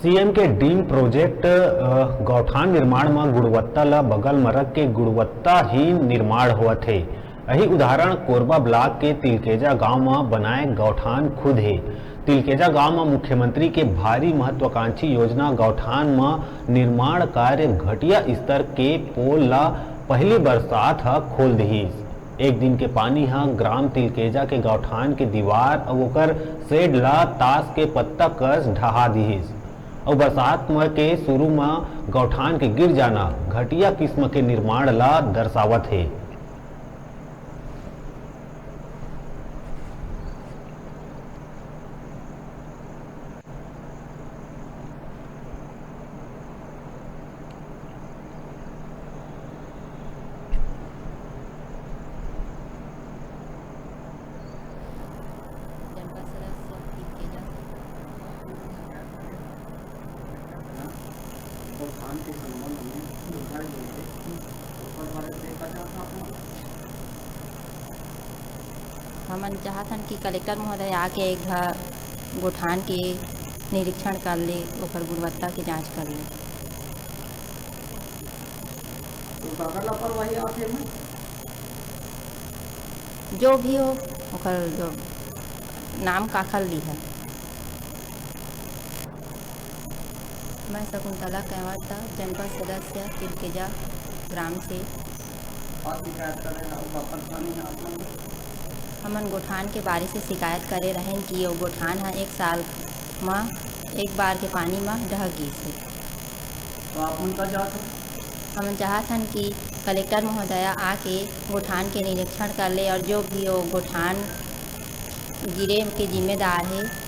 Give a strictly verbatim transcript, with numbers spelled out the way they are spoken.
CM के dream project, अ, गौठान निर्माण म गुणवत्ता ल बगल म रख के गुणवत्ताहीन निर्माण होवत हे। यही उदाहरण कोरबा ब्लॉक के तिलकेजा गांव म बनाए गौठान खुद हे। तिलकेजा गांव म मुख्यमंत्री के भारी महत्वाकांक्षी योजना गौठान म निर्माण कार्य घटिया स्तर के पोल ल पहली बरसात ह खोल दिहिस। एक दिन के पानी ह ग्राम तिलकेजा के गौठान के दीवार अउ ओकर शेड ल ताश के पत्ता कस ढहा दिहिस। अउ बरसात म के शुरू म गौठान के गिर जाना घटिया किस्म के निर्माण ल दर्शावत हे। जनपद सदस्य तिलकेजा। गौठान के संबंध में सुविधा जो है, ओकर बारे में का चाहत आप मन? हमन चाहत हन कि कलेक्टर महोदय आके एक घ-, गौठान के निरीक्षण कर ले, ओकर गुणवत्ता के जांच कर ले। तो काकर लापरवाही आथे एमा? जो भी हो, ओकर जो नाम काकर लिहा। मैं शकुंतला कंवर, जनपद सदस्य तिलकेजा ग्राम से। का शिकायत करे हव, का परेशानी हे आप मन? हमन गोठान के बारे से शिकायत करे रहेन कि वो गोठान ह एक साल म एक बार के पानी म ढह गिस हे। तो आप मन का चाहत हव? हमन चाहत हन कि कलेक्टर महोदया आके गोठान के निरीक्षण कर ले और जो भी वो गोठान गिरे के जिम्मेदार हे,